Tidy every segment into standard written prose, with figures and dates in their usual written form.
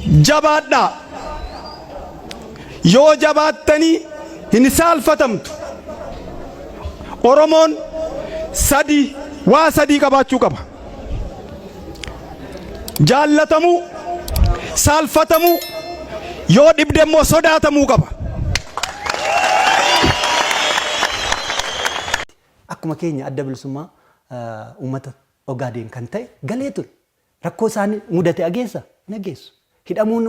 Jabaadhaa! Yoo jabaattanii hin saalfatamtu. Oromoon sadi waa sadii qabaachuu qaba. Jaallatamuu, saalfatamuu, yoo dhibde immoo sodaatamuu qaba. Akkuma keenya Adda Bilisummaa Uummata Ogaadeen kan ta'e galee ture. Rakkoo isaan mudate ageessa? Hin ageessu. Hidhamuun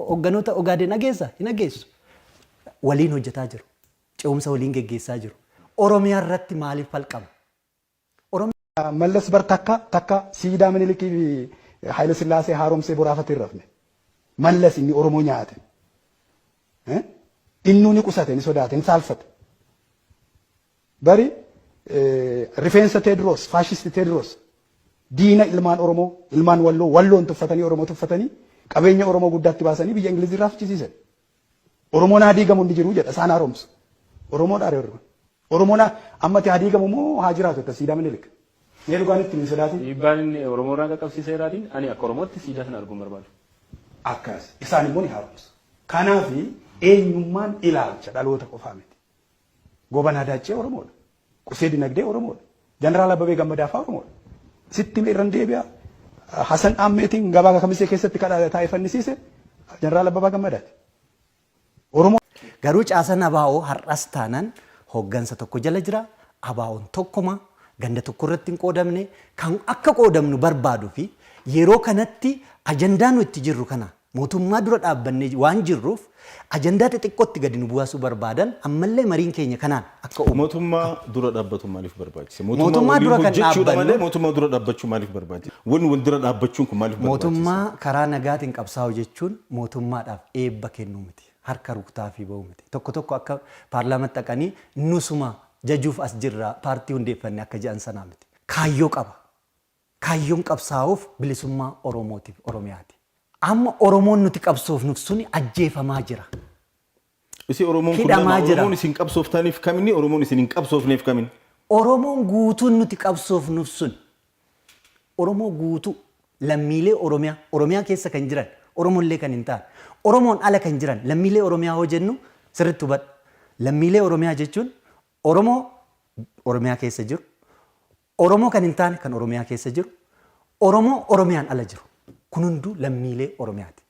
hogganoota Ogaadeen ageessa? Hin ageessu. Waliin hojjetaa jiru. Ce'umsa waliin geggeessaa jiru. Oromiyaa irratti maaliif falqama? Oromiyaa. Mallas bar takka takka siidaa Minilikii fi Haayile Sillaasee haaromsee boraafatee hin rafne. Mallas inni Oromoo nyaate. Innuu ni qusate, ni sodaate, ni saalfate. Bari rifeensa Teedroos, faashisti Teedroos diina ilmaan Oromoo, ilmaan Walloo, Walloon tuffatanii Oromoo tuffatanii qabeenya Oromoo guddaatti baasanii biyya Ingilizii irraa fichisiisan. Oromoon haa diigamu inni jiru jedha isaan haaromsu. Oromoon dhaare warri kun. Oromoon ammatti haa diigamu moo haa jiraatu jetta siidaa Minilik. Mee dhugaan itti hin sodaatin. Dhiibbaan inni Oromoo irraan qaqqabsiiseeraatiin ani akka Oromootti siidaa sana arguu hin barbaadu. Akkas. Isaan immoo ni haaromsu. Kanaaf eenyummaan ilaalcha dhaloota qofaa miti. Goobanaa Daaccee Oromoodha. Qusee Dinagdee Oromoodha. Janaraal Abbabee Gammadaa fa'aa Oromoodha. Sitti hime irran deebi'a. Hasan Dhaammeetiin gabaa Kamisee keessatti kadhaa taa'ee fannisiise Janaraal Abbabaa Gammadaati. Oromoo. Garuu caasan ABO har'as taanan hooggansa tokko jala jira. ABOn tokkuma, ganda tokko irratti hin qoodamne, kan akka qoodamnu barbaadu fi yeroo kanatti ajandaa nu itti jirru kana Mootummaa dura dhaabbannee waan jirruuf ajandaa xixiqqootti gadi nu buasuu barbaadan ammallee mariin keenya kanaan akka uumamu. Mootummaa dura dhaabbatuun maaliif barbaachise? Mootummaa Mootummaa waliin dura kan hojjechuudha malee dhaabbannu mootummaa dura dhaabbachuun maaliif barbaachise? Wanni wal dura dhaabbachuun kun maaliif barbaachise? Mootummaa karaa nagaatiin qabsaa'uu jechuun mootummaadhaaf eebba kennuu miti. Harka rukutaafii ba'uu miti. Tokko tokko akka paarlaamatti dhaqanii nusuma jajuuf as jirra paartii hundeeffanne akka jedhan sanaa miti. Kaayyoo qaba. Kaayyoon qabsaa'uuf bilisummaa Oromootiif Oromiyaati. Amma Oromoon nuti qabsoofnuf suni ajjeefamaa jira. Isi Oromoon kun Hidhamaa lama jira. Oromoon isin qabsooftaniif kamini Oromoon isin hin qabsoofneef kamin? Oromoon guutuun nuti qabsoofnuf sun Oromoo guutuu lammiilee Oromiyaa Oromiyaa keessa kan jiran Oromollee kan hin taane Oromoon ala kan jiran lammiilee Oromiyaa hoo jennu sirriitti hubadhu. Lammiilee Oromiyaa jechuun Oromoo Oromiyaa keessa jiru Oromoo kan hin taane kan Oromiyaa keessa jiru, Oromoo Oromiyaan ala jiru. Kun hunduu lammiilee Oromiyaati.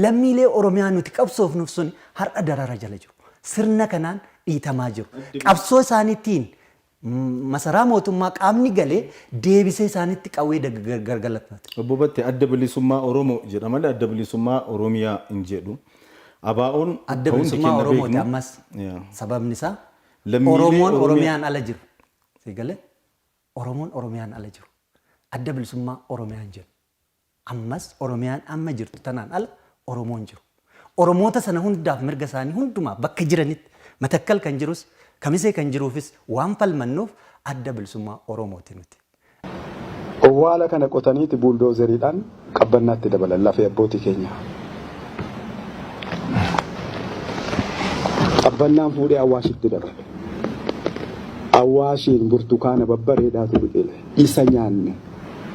Lammiilee Oromiyaa nuti qabsoofnuuf sun har'a darara jala jiru. Sirna kanaan dhiitamaa jiru. Qabsoo isaaniitiin masaraa mootummaa qaamni galee deebisee isaanitti qawwee gargalfate. Obbo Battee, Adda Bilisummaa Oromoo jedha malee Adda Bilisummaa Oromiyaa hin jedhu. ABOn Adda ka hundi Bilisummaa keenya Oromooti beeknu. ammas. Sababni isaa Lammiilee Oromoon Oromiyaa. Oromiyaan ala jiru. Sii galee? Oromoon Oromiyaan ala jiru. Adda Bilisummaa Oromiyaa hin jennu. Ammas Oromiyaan amma jirtu tanaan ala Oromoon jiru. Oromoota sana hundaaf mirga isaanii hundumaa bakka jiranitti Matakkal kan jirus Kamisee kan jiruufis waan falmannuuf Adda Bilisummaa Oromooti nuti. Owwaala kana qotaniiti buuldoozeriidhaan qabbannaatti dabalan lafee abbootii keenyaa. Qabbannaan fuudhee Awaashitti dabale. Awaashiin burtukaana babbareedaatu biqile. Isa nyaanne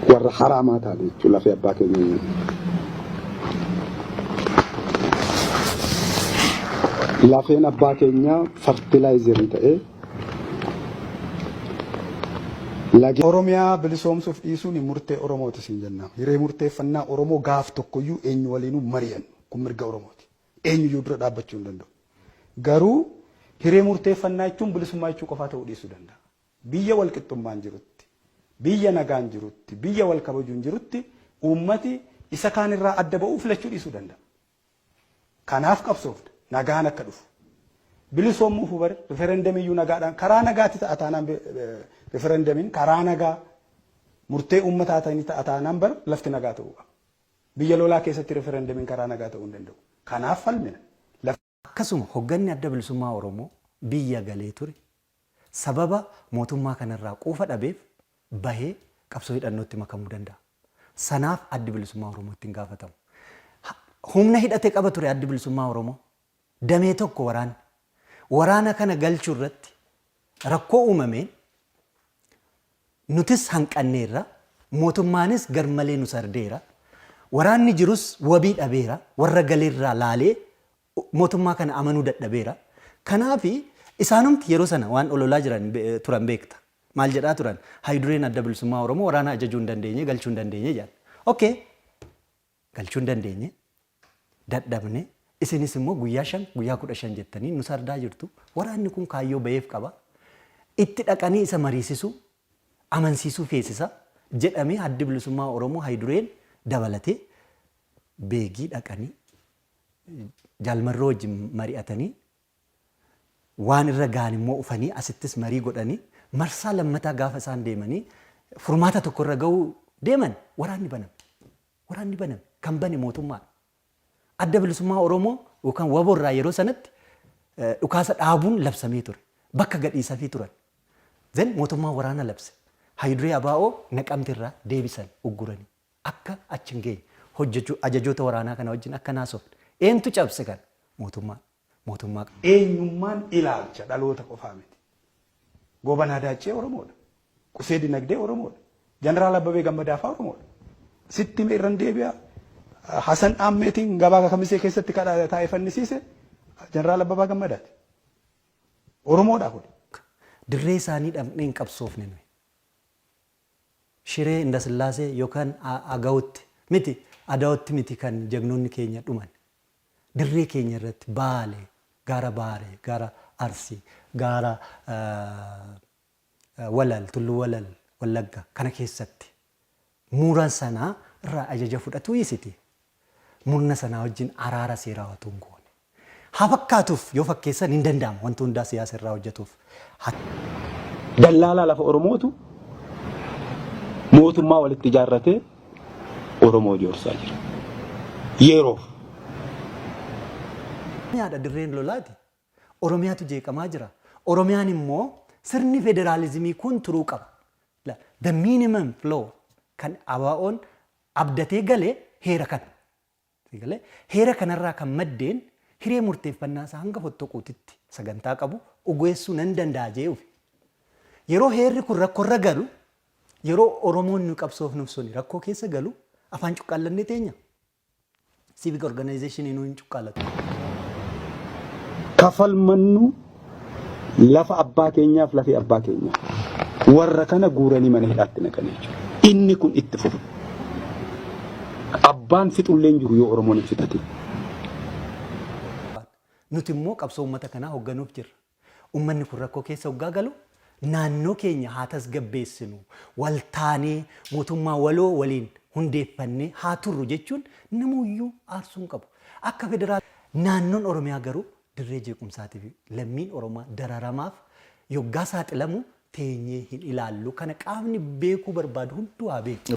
warra haraamaa taane jechuudha lafee abbaa keenya nyaanne. Lafeen abbaa keenyaa fartilaayizerii ta'ee Lageen. Oromiyaa bilisoomsuuf dhiisuun murtee Oromooti siin jenna. Hiree murteeffannaa Oromoo gaaf tokkoyyuu eenyu waliinuu mari'annu. Kun mirga Oromooti. Eenyuyyuu dura dhaabbachuu hin danda'u. Garuu hiree murteeffannaa jechuun bilisummaa jechuu qofaa ta'uu dhiisuu danda'a. Biyya walqixxummaan jirutti, biyya nagaan jirutti, biyya wal kabajuun jirutti uummati isa kaanirraa adda ba'uu filachuu dhiisuu danda'a. Kanaaf qabsoofna. Nagaan akka dhufu. Bilisoommuufu bar riferendemiyyuu nagaadhaan karaa nagaatti ta'a taanaan riferendemiin karaa nagaa murtee uummataa ta'anii ta'a taanaan bar lafti nagaa ta'uu qaba. Biyya lolaa keessatti riferendemiin karaa nagaa ta'uu hin danda'u. Kanaaf falmina. Akkasuma hogganni Adda Bilisummaa Oromoo biyya galee ture sababa mootummaa kanarraa quufa dhabeef bahee qabsoo hidhannootti makamuu danda'a. Sanaaf Addi Bilisummaa Oromoo itti hin gaafatamu. Humna hidhate qaba ture Addi Bilisummaa Oromoo. Damee tokko waraanni. Waraana kana galchuu irratti rakkoo uumameen nutis hanqanneerra, mootummaanis garmalee nu sardeera. Waraanni jirus wabii dhabeera. Warra galeerraa laalee mootummaa kana amanuu dadhabeera. Kanaaf isaanumti yeroo sana waan ololaa jiran turan beekta. Maal jedhaa turan? Hayidureen Adda Bilisummaa Oromoo waraana ajajuu hin dandeenye, galchuu hin dandeenye jedhan. Okay. Galchuu hin dandeenye. Dadhabne. Isinis immoo guyyaa 5, guyyaa 15 jettanii nu sardaa jirtu. Waraanni kun kaayyoo baheef qaba. Itti dhaqanii isa mariisisuu, amansiisuu feesisa jedhamee Addi Bilisummaa Oromoo hayidureen dabalatee Beegii dhaqanii Jaal Marroo wajjin mari'atanii waan irra gahan immoo ufanii asittis marii godhanii marsaa lammataa gaafa isaan deemanii furmaata tokko irra gahuu deeman waraanni baname. Waraanni baname. Kan bane mootummaadha. Adda Bilisummaa Oromoo yookaan wbo irraa yeroo sanatti dhukaasa dhaabuun labsamee ture. Bakka gadhiisafii turan. Then mootummaan waraana labse. Hayiduree ABO Naqamte irraa deebisan ugguranii. Akka achi hin geenye. Hojjechuu ajajoota waraanaa kana wajjin akka hin haasofne. Eentu cabse kana? Mootummaa. Mootummaa. Eenyummaan ilaalcha dhaloota qofaa miti. Goobanaa Daaccee Oromoodha. Qusee Dinagdee Oromoodha. Janaraal Abbabee Gammadaa fa'aa Oromoodha. Sitti hime irran deebi'a. Hasan Dhaammeetiin gabaa Kamisee keessatti kadha taa'ee fannisiise Janaraal Abbabaa Gammadaati. Oromoodha kun. Dirree isaanii dhaqnee hin qabsoofne nuyi. Shiree Indasillaasee yookaan Agawutti miti Adawatti miti kan jagnoonni keenya dhuman. Dirree keenya irratti Baale, gaara Baare, gaara Arsi, gaara Walal, Tulluu Walal, Wallagga kana keessatti muura sanaa irraa ajaja fudhatuu isiti murna sanaa wajjin araara seeraa otuu hin goone. Haa fakkaatuuf yoo fakkeessan hin danda'ama wanti hundaa siyaasa irraa hojjetuuf. Haa. Dallaalaa lafa Oromootu mootummaa walitti ijaarratee Oromoo joorsaa jira. Yeroof. Oromiyaadha dirreen lolaati. Oromiyaatu jeeqamaa jira. Oromiyaan immoo sirni federaalizimii kun turuu qaba. The minimum flow kan ABOn abdatee gale heera kana. Galee heera kanarraa kan maddeen hiree murteeffannaa isaa hanga fottoquutitti sagantaa qabu ugeessuu nan danda'a jee ufe. Yeroo heerri kun rakkorra galu, yeroo Oromoon nu qabsoofnuuf suni rakkoo keessa galu afaan cuqqaallannee teenya. Civic organization nu hin cuqqaalatu. Ka falmannu lafa abbaa keenyaaf lafee abbaa keenyaa. Warra kana guuranii mana hidhaatti naqanii jechuudha. Inni kun itti fufa. Abbaan fixullee hin jiru yoo Oromoon hin fixatin. Nuti immoo qabsoo uummata kanaa hogganuuf jirra. Uummanni kun rakkoo keessa hoggaa galu naannoo keenya haa tasgabbeessinu, wal taanee mootummaa waloo waliin hundeeffannee haa turru jechuun namuuyyuu aarsuu hin qabu. Akka federaal Naannoon Oromiyaa garuu dirree jeequmsaatiif lammiin Oromaa dararamaaf yoggaa saaxilamu teenyee hin ilaallu. Kana qaamni beekuu barbaadu hunduu haa beeku.